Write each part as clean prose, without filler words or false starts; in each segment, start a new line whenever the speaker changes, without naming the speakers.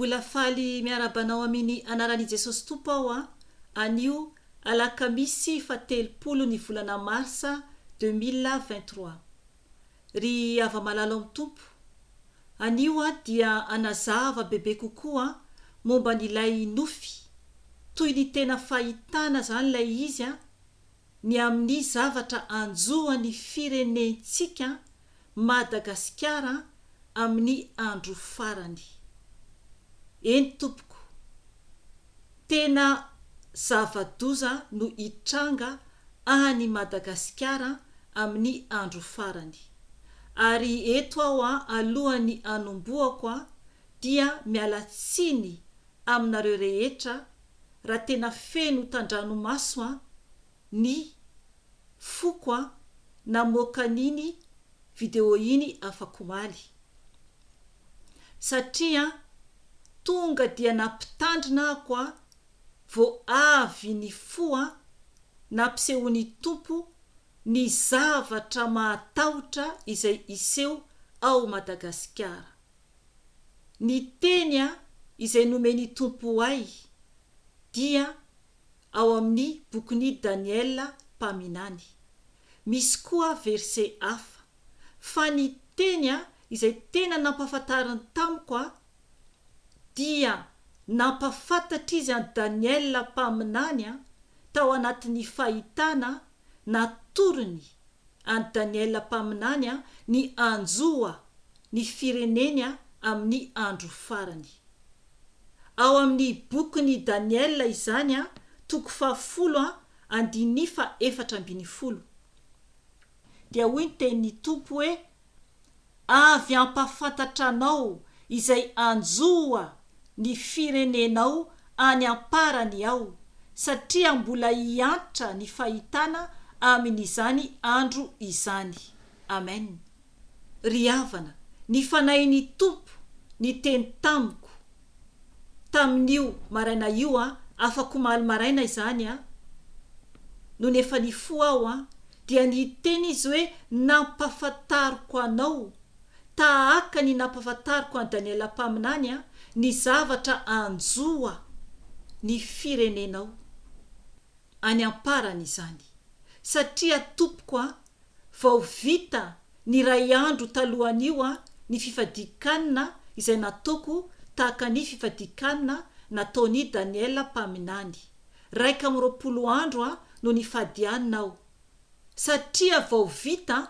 Mbola faly miarahaba anao aminy anaran i Jesosy Tompo aho a, anio alakamisy faha 30 ny volana mars 2023. Ry hava-malala ao amin'ny Tompo, anio aho dia hanazava bebe kokoa momba an'ilay nofy, toy ny tena fahitana izany ilay izy ny amin'ny zavatra hanjo an'ny firenentsika Madagasikara amin'ny andro farany. Eny tompoko, tena zava-doza no hitranga any Madagasikara amin'ny andro farany. Ary eto aho alohan'ny hanombohako dia miala tsiny aminareo rehetra raha tena feno tandranomaso ny foko namoaka an'iny video iny afak'omaly. Satria tonga dia nampitandrina ako vao avy nifoha nampisehoan'ny Tompo ny zavatra mahatahotra izay hiseho ao Madagasikara. Ny teny izay nomen'ny Tompo ahy dia ao amin'ny bokin'i Daniela mpaminany. Misy koa verset hafa. Fa ny teny izay tena nampahafantariny tamiko dia nampafantatra izy an'i Daniela mpaminany tao anatin'ny fahitana natorony an'i Daniela mpaminany ny hanjo ny fireneny amin'ny andro farany. Ao amin'ny bokin'i Daniela izany, toko fahafolo andininy faha-14. Dia hoy ny tenin'ny Tompo hoe, Avy hampahafantatra anao izay hanjo ny firenenao any am-parany aho, satria mbola hiantra ny fahitana amin'izany andro izany. Amen. Ry havana, ny Fanahin'ny Tompo niteny tamiko tamin'io maraina io an, afak'omaly maraina izany an, nony efa nifoha aho an, dia niteny izy hoe, Nampahafantariko anao, tahaka ny nampahafantariko an'i Daniela mpaminany an, ny zavatra hanjo ny firenenao any am-parany izany. Satria tompoko an, vao vita ny iray andro talohan'io an, ny fifadian-kanina izay nataoko tahaka ny fifadian-kanina nataon'i Daniela mpaminany. 21 andro an no nifady hanina aho, satria vao vita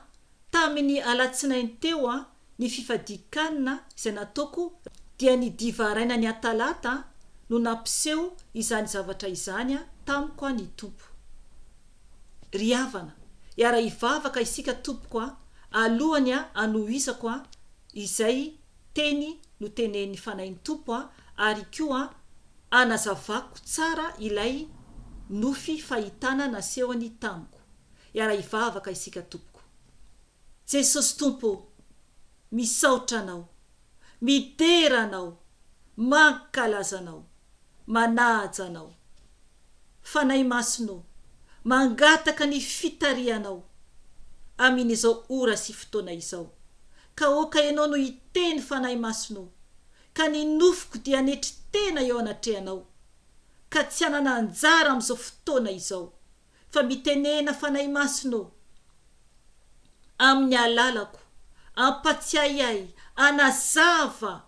tamin'ny alatsinainy teo an ny fifadian-kanina izay nataoko dia ny divaraina ny atalata no nampiseho izany zavatra izany tamiko an ny Tompo. Ry havana, hiara-hivavaka isika tompoko an, alohany an hanohizako an izay teny notenenin'ny Fanahin'ny Tompo an ary koa hanazavako tsara ilay nofy fahitana nasehony tamiko. Hiara-hivavaka isika tompoko. Jesosy Tompo ô, misaotra Anao, midera Anao, mankalaza Anao, manaja Anao. Fanahy Masina ô, mangataka ny fitarihanao amin izao ora sy fotoana izao. Ka aoka Ianao no hiteny Fanahy Masina ô, ka ny nofoko dia hanetry tena eo anatrehanao, ka tsy hanana anjara amin'izao fotoana izao, fa mitenena Fanahy Masina ô, amin'ny alalako, ampatsiahy ahy, hanazava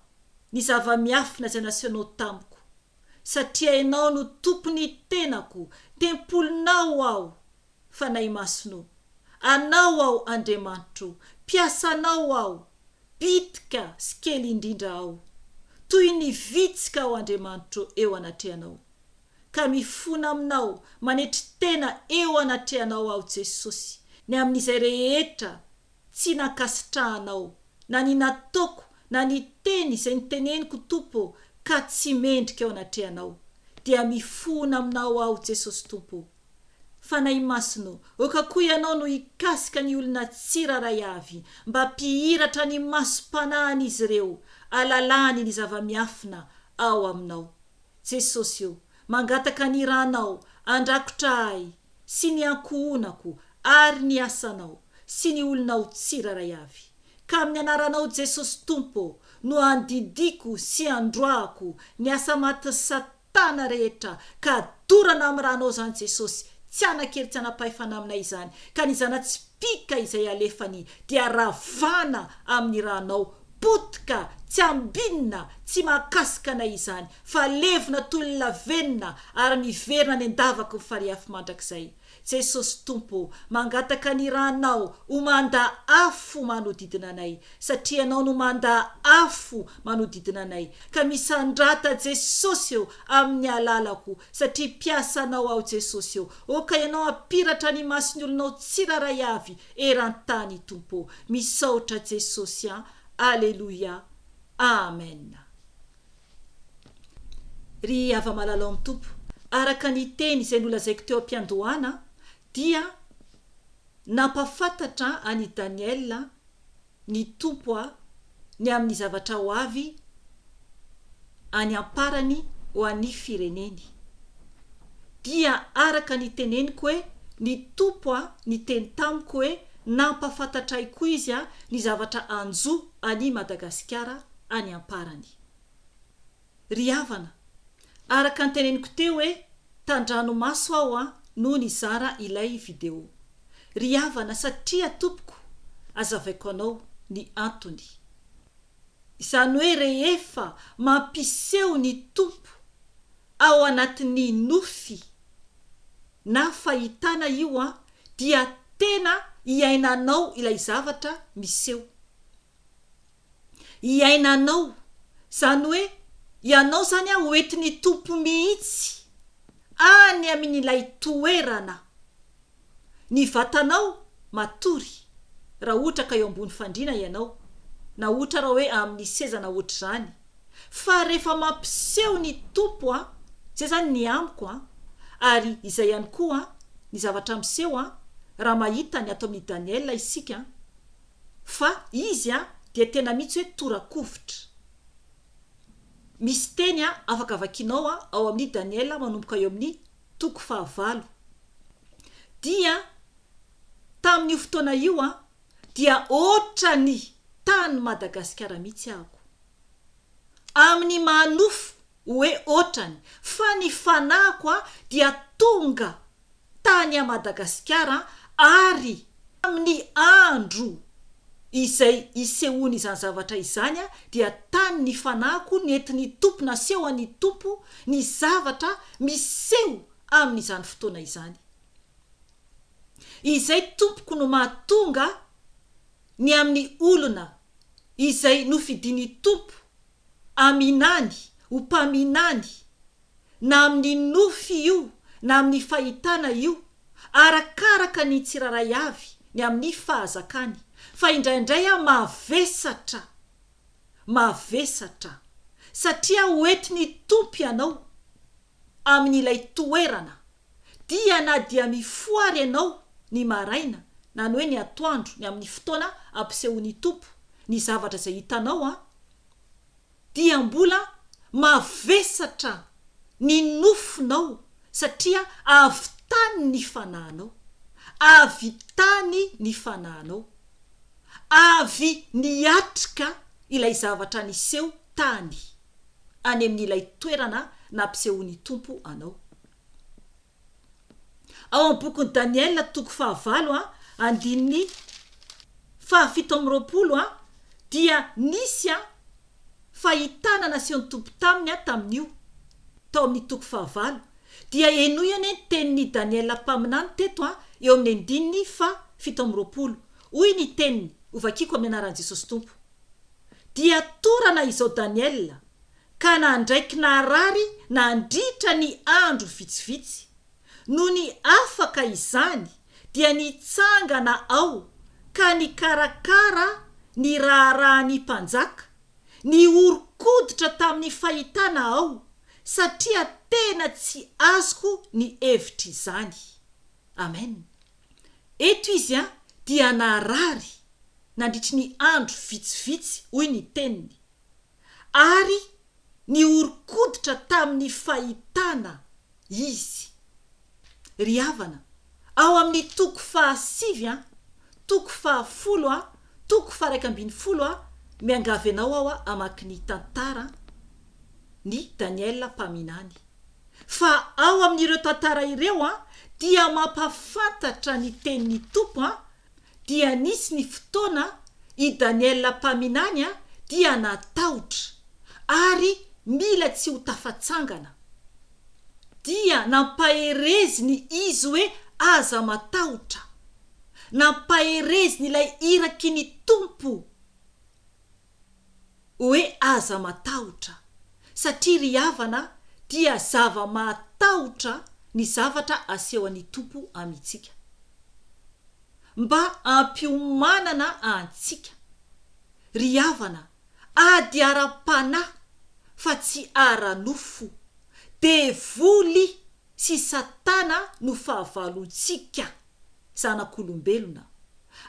ny zava-miafina izay nasehonao tamiko, satria Ianao no Tompon'ny tenako, tempolinao aho, Fanahy Masina ô. Anao aho Andriamanitro, mpiasanao aho, bitika sy kely indrindra aho. Toy ny vitsika aho Andriamanitro eo anatrehanao. Ka mifona aminao, manetry tena eo anatrehanao aho Jesosy, ny amin'izay rehetra tsy nankasitrahanao, na ny nataoko, na ny teny izay niteneniko Tompo ô, ka tsy mendrika eo anatrehanao. Dia mifona aminao aho Jesosy Tompo ô. Fanahy Masina ô, oka koa Ianao no hikasika ny olona tsirairay avy, mba hampihiratra ny masom-panahin'izy ireo, alalany ny zava-miafina ao Aminao. Jesosy ô, mangataka ny Rànao handrakotra ahy sy ny ankohonako ary ny asanao sy ny olonao tsirairay avy. Ka amin'ny anaranao Jesosy Tompo ô, no andidiako sy androahako ny asa matin'i satana rehetra ka dorana amin'ny ranao izany Jesosy, tsy hanan-kery tsy hanam-pahefana aminay izany, ka ny zana-tsipìka izay alefany dia ravana amin'ny ranao, potika, tsy ambinina, tsy mahakasika anay izany, fa levona toy ny lavenona ary miverina any an-davaky ny farihy afo mandrakizay. Jesosy Tompo ô, mangataka ny ranao ho manda afo manodidina anay, satria Ianao no manda afo manodidina anay, ka misandrata Jesosy ô amin'ny alalako, satria mpiasanao aho Jesosy ô, oka Ianao hampiratra ny mason'ny olonao tsirairay avy eran-tany Tompo ô, misaotra Jesosy an, Aleloia, Amen. Ry hava-malala ao amin'ny Tompo, araka ny teny izay nolazaiko teo am-piandohana dia nampahafantatra an'i Daniela ny Tompo ny amin'ny zavatra ho avy any am-parany ho an'ny fireneny. Dia araka ny teneniko hoe ny Tompo niteny tamiko hoe nampahafantatra ahy koa Izy ny zavatra hanjo an'i Madagasikara any am-parany. Ry havana, araka ny teneniko teo hoe tandranomaso aho an no nizara ilay video. Ry havana satria tompoko azavaiko anao ny antony. Izany hoe rehefa mampiseho ny Tompo ao anatin'ny nofy na fahitana io an dia tena iainanao ilay zavatra miseho. Iainanao, izany hoe ianao izany an ho entin'ny Tompo mihitsy any amin'ilay toerana. Ny vatanao matory raha ohatra ka eo ambony fandriana ianao, na ohatra raha hoe amin'ny seza na ohatr'izany. Fa rehefa mampiseho ny Tompo an, izay izany ny amiko an, ary izay ihany koa an, ny zavatra miseho an, raha mahita ny ato amin'ny Daniela isika an, Fa izy a dia tena mihitsy hoe tora-kovitra. Misy teny a afaka vakianao a ao amin'ny Daniela manomboka eo amin'ny toko fahavalo. Dia tamin'io fotoana io a dia ohatran'ny tany Madagasikara mihitsy ahako. Amin'ny maha nofo hoe otrany fa ny fanahiko a dia tonga tany a Madagasikara ary tamin'ny andro izay isehoany izany zavatra izany a dia tany ny fanahiko nentin'ny Tompo nasehon'ny Tompo ny zavatra miseho amin'izany fotoana izany. Izay tompoko no mahatonga ny amin'ny olona izay nofidin'ny Tompo Aminany, ho mpaminany, na amin'ny nofy io na amin'ny fahitana io, arakaraka ny tsirairay avy ny amin'ny fahazakany, fa indraindray aho mavesatra, mavesatra, satria ho entin'ny Tompo ianao amin'ilay toerana, dia na dia mifoha ary ianao ny maraina na ny hoe ny atoandro, ny amin'ny fotoana ampisehoan'ny Tompo ny zavatra izay hitanao an, dia mbola mavesatra ny nofonao satria avy tany ny fanahinao, avy tany ny fanahinao, avy niatrika ilay zavatra niseho tany, any amin'ilay toerana nampisehoan'ny Tompo anao. Ao amin'ny bokin'i Daniela toko fahavalo andininy fahafito amby 20 dia nisy fahitana nasehon'ny Tompo taminy tamin'io, tao amin'ny toko fahavalo. Dia henoy anie ny tenin'i Daniela mpaminany teto eo amin'ny andininy fahafito amby 20. Hoy ny teniny, hovakiko amin'ny anaran'i Jesosy Tompo. Dia torana izao Daniela ka nandraiky naharary nandritra ny andro vitsivitsy. Nony afaka izany dia nitsangana ao ka nikarakara ny raharahan'ny mpanjaka, nihoron-koditra tamin'ny fahitana aho satria tena tsy azoko ny hevitr'izany. Amen. Eto izy dia narary nandritry ny andro vitsivitsy hoy ny teniny. Ary nihoron-koditra tamin'ny fahitana izy. Ry havana, ao amin'ny toko fahasivy an, toko fahafolo an, toko faha-iraika ambinifolo an, Miangavy anao aho hamaky ny tantara ny Daniela mpaminany. Fa ao amin'ireo tantara ireo dia mampahafantatra ny tenin'ny Tompo dia nisy ny fotoana i Daniela mpaminany dia natahotra ary mila tsy ho tafatsangana. Dia nampahereziny izy hoe aza matahotra. Nampahereziny ilay iraky ny Tompo hoe aza matahotra. Satria ry havana dia zava-mahatahotra ny zavatra asehon'ny Tompo amintsika. Mba hampiomanana antsika. Ry havana, ady ara-panahy fa tsy ara-nofo. Devoly sy Satana no fahavalontsika, zanak'olombelona.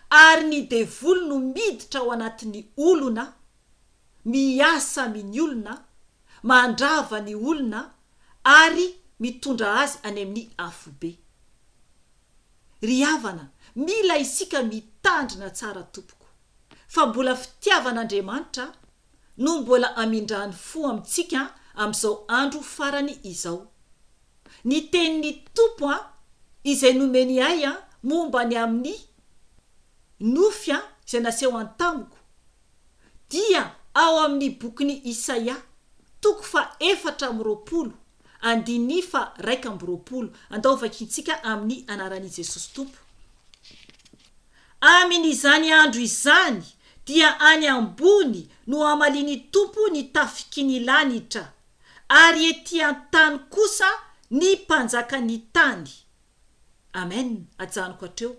Ary ny devoly no miditra ao anatin'ny olona, miasa amin'ny olona, mandrava ny olona ary mitondra azy any amin'ny afobe. Ry havana, mila isika mitandrina tsara tompoko, fa mbola fitiavan'Andriamanitra no mbola amindrany fo amintsika amin'izao andro farany izao. Ny tenin'ny Tompo izay nomeny ahy momba ny amin'ny nofy izay nasehony tamiko dia ao amin'ny bokin'i Isaia, toko faha 24, andininy faha-21. Andao vakintsika amin'ny anaran'i Jesosy Tompo. Amin'izany andro izany dia any ambony no hamalian'ny Tompo ny tafiky ny lanitra, ary ety an-tany kosa ny mpanjakan'ny tany. Amen, ajanoko hatreo.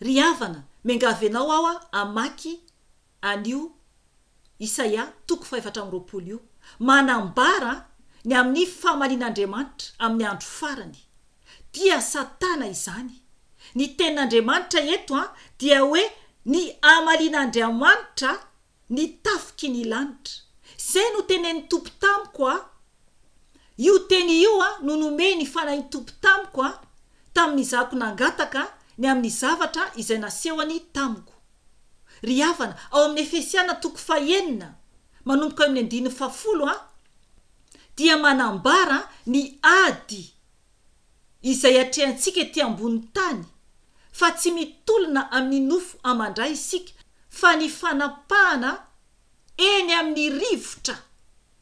Ry havana, miangavy anao aho hamaky an'io Isaia toko faha-24 io, manambara ny amin'ny famalian'Andriamanitra amin'ny andro farany. Dia Satana izany. Ny tenin'Andriamanitra eto dia hoe ny hamalian'Andriamanitra ny tafiky ny lanitra. Izay no tenenin'ny Tompo tamiko a! Io teny io no nomen'ny Fanahin'ny Tompo tamiko a, tamin'izako nangataka ny amin'ny zavatra izay nasehony tamiko. Ry havana, ao amin'ny Efesiana toko fahenina, manomboka eo amin'ny andininy fahafolo a, dia manambara ny ady izay atrehantsika ety ambonin'ny tany, fa tsy mitolona amin'ny nofo aman-dra isika, fa ny fanapahana eny amin'ny rivotra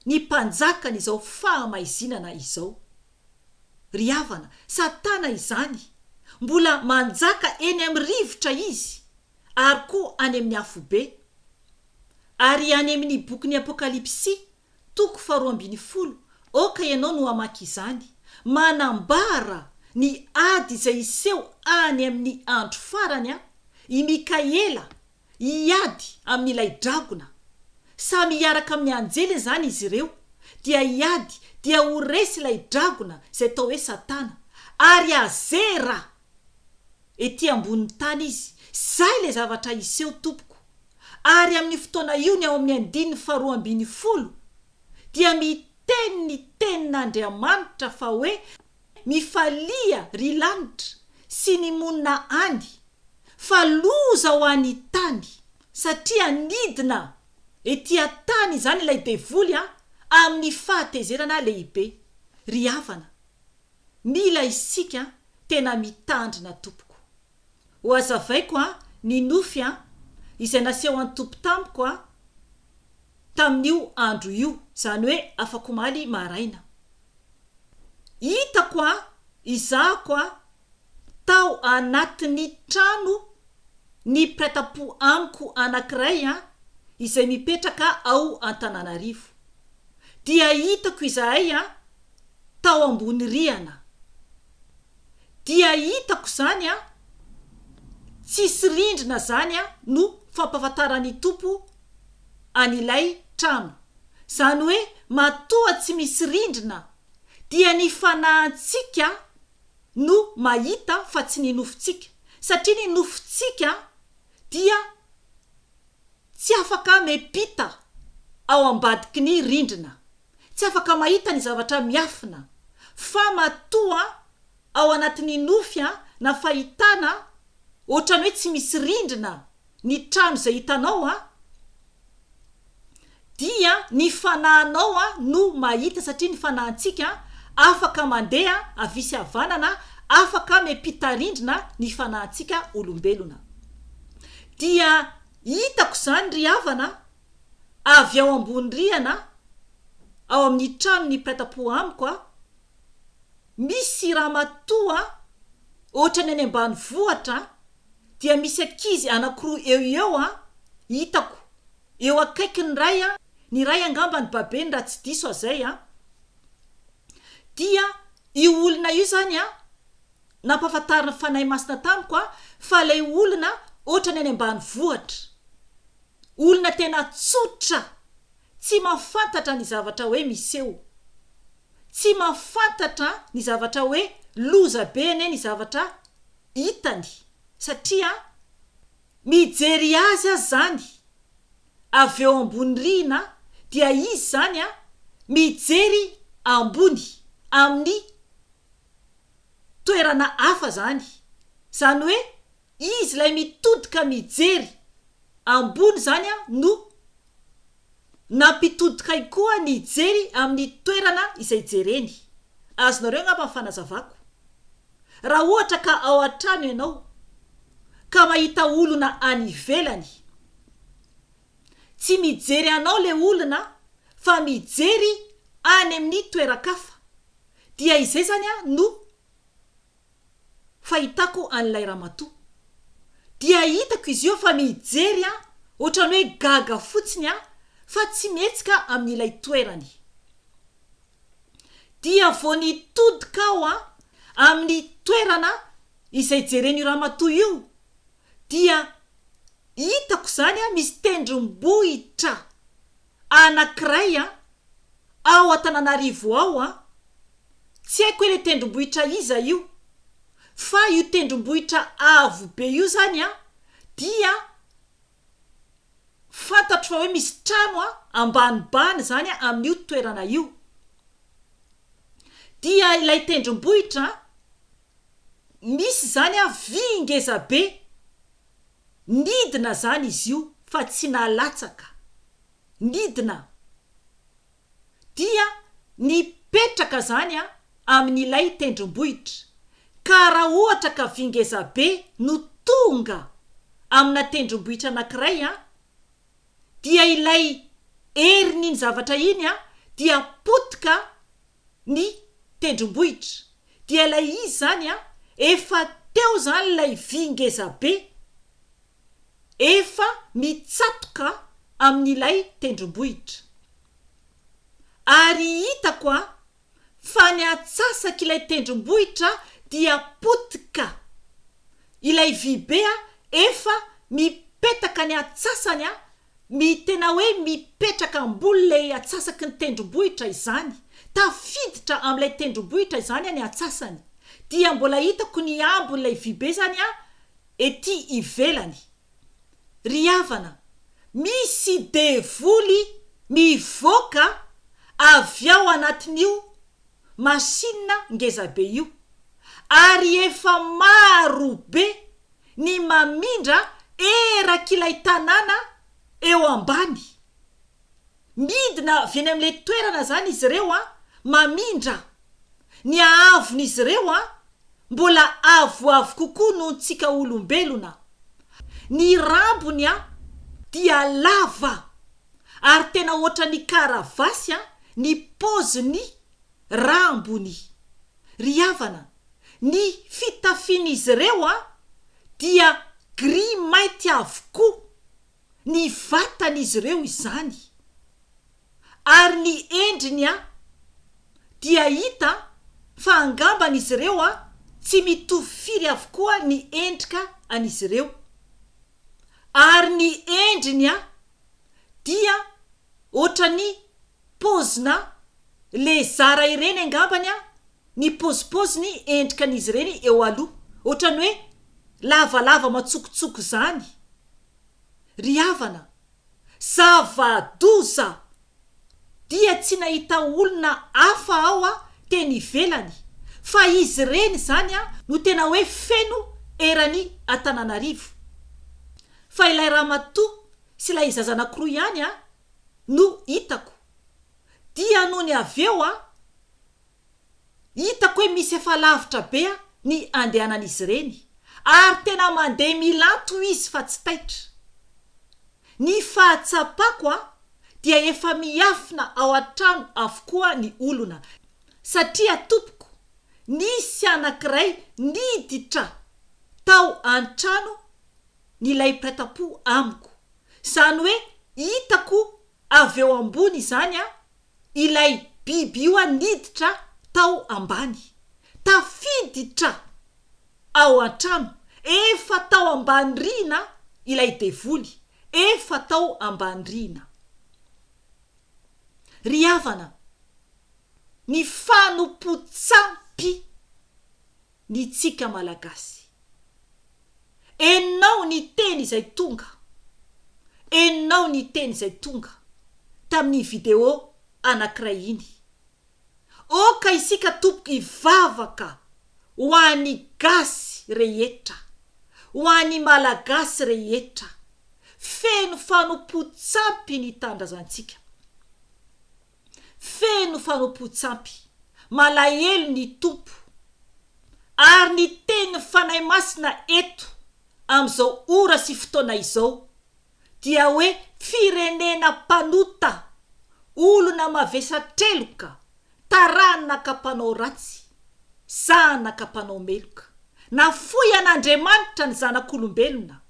ny mpanjakan'izao fahamaizinana izao. Ry havana, Satana izany, mbola manjaka eny amin'ny rivotra izy, ary koa any amin'ny afobe. Ary any amin'ny bokin'ny Apokalypsy, toko faharoa ambin'ny folo, aoka ianao no hamaky izany, manambara ny ady izay hiseho any amin'ny andro farany, i Mikaela hiady amin'ilay dragona. Samy hiaraka amin'ny anjeliny izany izy ireo, dia hiady, dia ho resy ilay dragona izay atao hoe Satana, ary hazera ety ambonin'ny tany izy. Izay ilay zavatra hiseho, tompoko. Ary amin'io fotoana io, ny ao amin'ny andininy faharoa ambin'ny folo, dia miteny ny tenin'Andriamanitra fa hoe, Mifalia, ry lanitra, sy ny monina any, fa loza ho an'ny tany, satria nidina ety an-tany izany ilay devoly amin'ny fahatezerana lehibe. Ry havana, mila isika tena mitandrina tompoko. Ho hazavaiko ny nofy izay nasehon'ny Tompo tamiko tamin'io andro io, izany hoe afak'omaly maraina. Hitako izahako tao anatin'ny trano ny mpiray tampo amiko anankiray izay mipetraka ao Antananarivo. Dia hitako izahay tao ambony rihana. Dia hitako izany an, tsisy rindrina izany no fampahafantaran'ny Tompo an'ilay trano. Izany hoe matoa tsy misy rindrina dia ny fanahintsika no mahita fa tsy ny nofontsika. Satria ny nofontsika dia tsy afaka miampita ao ambadiky ny rindrina. Tsy afaka mahita ny zavatra miafina. Fa matoa ao anatin'ny nofy na fahitana ohatran'ny hoe tsy misy rindrina. ny trano izay hitanao an, dia ny fanahinao an no mahita satria ny fanahintsika afaka mandeha havia sy havanana, afaka miampita rindrina ny fanahintsika olombelona. Dia hitako izany ry havana avy ao ambony rihana ao amin'ny tranon'ny mpiray tampo amiko an, misy ramatoa ohatran'ny any ambanivohitra dia misy ankizy anakiroa eo eo an, hitako eo akaikin'ny iray an, ny iray angamba ny babeny raha tsy diso aho zay an, dia io olona io zany an, nampahafantarin'ny Fanahy Masina tamiko an, fa ilay olona ohatran'ny any ambanivohitra, olona tena tsotra, tsy mahafantatra ny zavatra hoe miseho, tsy mahafantatra ny zavatra hoe loza be anie ny zavatra hitany satria mijery azy aho zany avy eo ambony rihina dia izy zany mijery ambony amin'ny toerana hafa zany, zany hoe izy ilay mitodika mijery ambony zany no nampitodika ahy koa nijery amin'ny toerana izay jereny. Azonareo angamba ny fanazavako. Raha ohatra ka ao an-trano ianao ka mahita olona any ivelany, tsy mijery anao le olona fa mijery any amin'ny toeran-kafa, dia izay zany no fahitako an'ilay ramatoa. Dia hitako izy io fa mijery ahy ohatran'ny hoe gaga fotsiny aho fa tsy mihetsika amin'ilay toerany. Dia vao nitodika aho an amin'ny toerana izay jeren'io ramatoa io dia hitako izany an misy tendrombohitra anankiray an ao Antananarivo ao an, tsy haiko hoe le tendrombohitra iza io, fa io tendrombohitra avo be io zany an dia fantatro fa hoe misy trano an ambanibany zany amin'io toerana io, dia ilay tendrombohitra misy zany an vy ngeza be nidina zany izy io fa tsy nalatsaka. nidina dia nipetraka zany an amin'ilay tendrombohitra ka raha ohatra ka vy ngezabe no tonga amina tendrombohitra anakiray an dia ilay herin'iny zavatra iny an dia potika ny tendrombohitra dia ilay izy zany an efa teo zany ilay vy ngezabe efa mitsatoka amin'ilay tendrombohitra. Ary hitako a, fa ny antsasak'ilay tendrombohitra dia potika. Ilay vy be a, efa mipetaka ny antsasany a, mi, tena hoe mipetraka ambony ilay antsasaky ny tendrombohitra izany. Tafiditra amin'ilay tendrombohitra izany ny antsasany. Dia mbola hitako ny ambin'ilay vy be izany a, ety ivelany. Ry havana, misy devoly mivoaka avy ao anatin'io machine ngezabe io, ary efa maro be ny mamindra erak'ilay tanàna eo ambany. Midina avy eny amin'ilay toerana izany izy ireo an, mamindra. Ny haavon'izy ireo an, mbola avoavo kokoa noho ntsika olombelona. Ny rambony an, dia lava, ary tena ohatran'ny karavasy an, ny paozin'ny rambony. Ry havana, ny fitafian'izy ireo an, dia gris mainty avokoa. ny vatan'izy ireo izany, ary ny endriny a dia hita fa angambany izy ireo a tsy mitovy firy avokoa ny endrika an'izy ireo, ary ny endriny a dia ohatran'ny paozina lezara ireny angambany a ny paozipaoziny endrikan'izy ireny eo aloha, ohatran'ny hoe lavalava matsokotsoko izany. Ry havana, zava-doza! Dia tsy nahita olona hafa aho teny ivelany, fa izy ireny izany no tena hoe feno eran'i Antananarivo. Fa ilay ramatoa sy ilay zaza anakiroa ihany a no hitako. Dia nony avy eo a, hitako hoe misy efa lavitra be a ny andehanan'izy ireny. Ary tena mandeha milanto izy fa tsy taitra. Ny fahatsapako a dia efa miafina ao an-trano avokoa ny olona satria tompoko nisy anankiray niditra tao an-trano n'ilay mpiray-tampo amiko. Izany hoe hitako avy eo ambony izany a ilay biby io a niditra tao ambany. Tafiditra ao an-trano, efa tao ambany rihina ilay devoly, efa tao ambany rihina. Ry havana, ny fanompoan-tsampy ny tsika Malagasy. Enao ny teny izay tonga, enao ny teny izay tonga tamin'iny video anankiray iny. Oka isika tompoko hivavaka ho an'ny gasy rehetra, ho an'ny Malagasy rehetra. Feno fanompoan-tsampy ny tanindrazantsika. Feno fanompoan-tsampy. Malahelo ny Tompo. Ary ny tenin'ny Fanahy Masina eto amin'izao ora sy fotoana izao dia hoe firenena mpanota, olona mavesatreloka, taranaka mpanao ratsy, zanaka mpanao meloka. Nafoy an'Andriamanitra ny zanak'olombelona.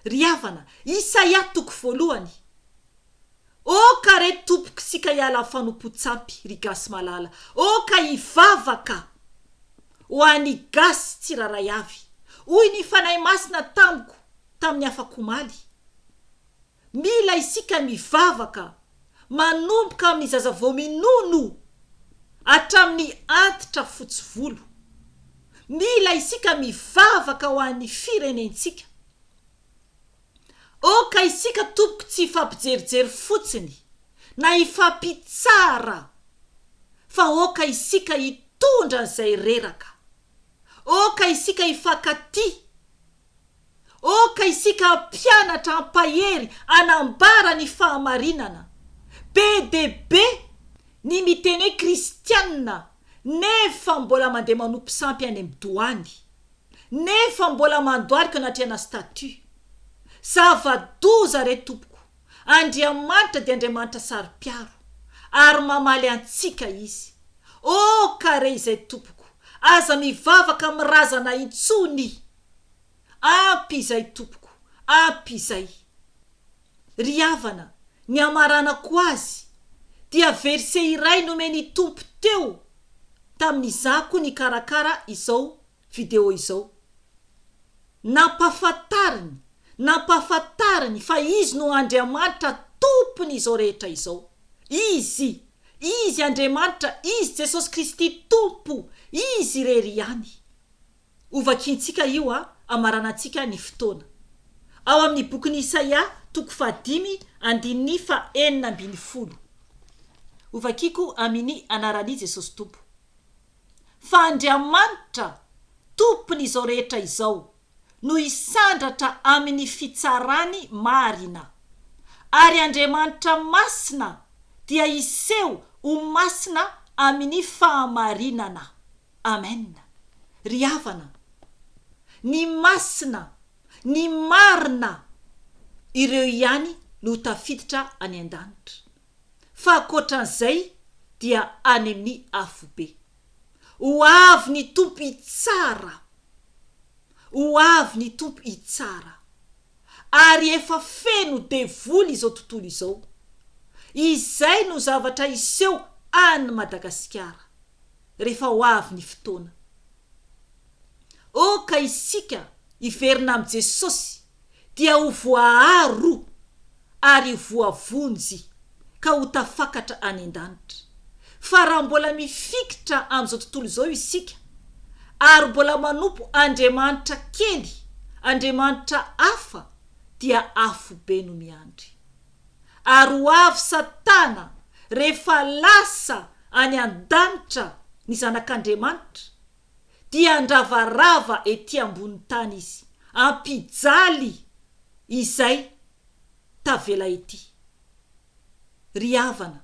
Ry havana, Isaia toko voalohany. Oka re tompoko isika hiala amin'ny fanompoan-tsampy ry gasy malala, oka hivavaka ho an'ny gasy tsirairay avy. Hoy ny Fanahy Masina tamiko tamin'ny afak'omaly. Mila isika mivavaka manomboka amin'ny zaza vao minono hatramin'ny antitra fotsy volo. Mila isika mivavaka ho an'ny firenentsika. Aoka isika tompoko tsy hifampijerijery fotsiny na hifampitsara fa aoka isika hitondra an'izay reraka. Aoka isika hifankatia. Aoka isika hampianatra, hampahery, hanambara ny fahamarinana. Be dia be ny miteny hoe kristianina nefa mbola mandeha manompo sampy any amin'ny doany. Nefa mbola mandohalika anatrehana statut. Zava-doza re tompoko. Andriamanitra dia Andriamanitra saro-piaro. Ary mamaly antsika Izy. Oh ka re izay tompoko. Aza mivavaka amin'ny razana intsony. Ampy izay tompoko. Ampy izay. Ry havana, ny hamaranako azy dia verset iray nomen'i Tompo teo tamin'izako nikarakara izao video izao. Nampahafantariny, nampahafantariny fa Izy no Andriamanitra Tompon'izao rehetra izao. Izy, Izy Andriamanitra, Izy Jesosy Kristy Tompo, Izy irery ihany. Hovakiantsika io hamaranantsika ny fotoana. Ao amin'ny bokin'i Isaia, toko fahadimy, andininy faha-16. Hovakiko amin'ny anaran'i Jesosy Tompo. Fa Andriamanitra, Tompon'izao rehetra izao, no hisandratra amin'ny fitsarany marina. Ary Andriamanitra masina dia hiseho ho masina amin'ny fahamarinana. Amen. Ry havana, ny masina, ny marina, ireo ihany no ho tafiditra any an-danitra. Fa ankoatran'izay dia any amin'ny afobe. Ho avy ny Tompo hitsara. Ho avy ny Tompo hitsara. Ary efa feno devoly izao tontolo izao. Izay no zavatra hiseho any Madagasikara. Rehefa ho avy ny fotoana. Oka isika hiverina amin'i Jesosy dia ho voaaro ary ho voavonjy ka ho tafakatra any an-danitra. Fa raha mbola mifikitra amin'izao tontolo izao isika ary mbola manompo andriamanitra kely, andriamanitra hafa dia afobe no miandry. Ary ho avy Satana rehefa lasa any an-danitra ny zanak'Andriamanitra, dia handravarava ety ambonin'ny tany izy, hampijaly. izay tavela ety. Ry havana,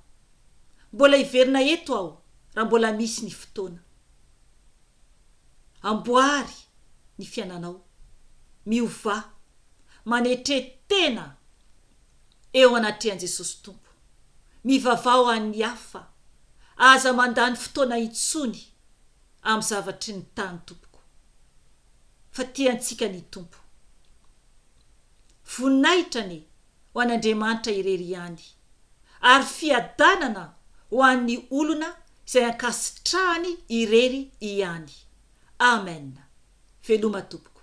mbola hiverina eto aho raha mbola misy ny fotoana. Amboary ny fiainanao. Miovà. Manetre tena eo anatrehan'i Jesosy Tompo. Mivavaha ho an'ny hafa. Aza mandany fotoana intsony amin'ny zavatry ny tany tompoko. Fa tia antsika ny Tompo. Voninahitra anie ho an'Andriamanitra irery ihany, ary fiadanana ho an'ny olona izay ankasitrahany irery ihany. Amen. Veloma tompoko.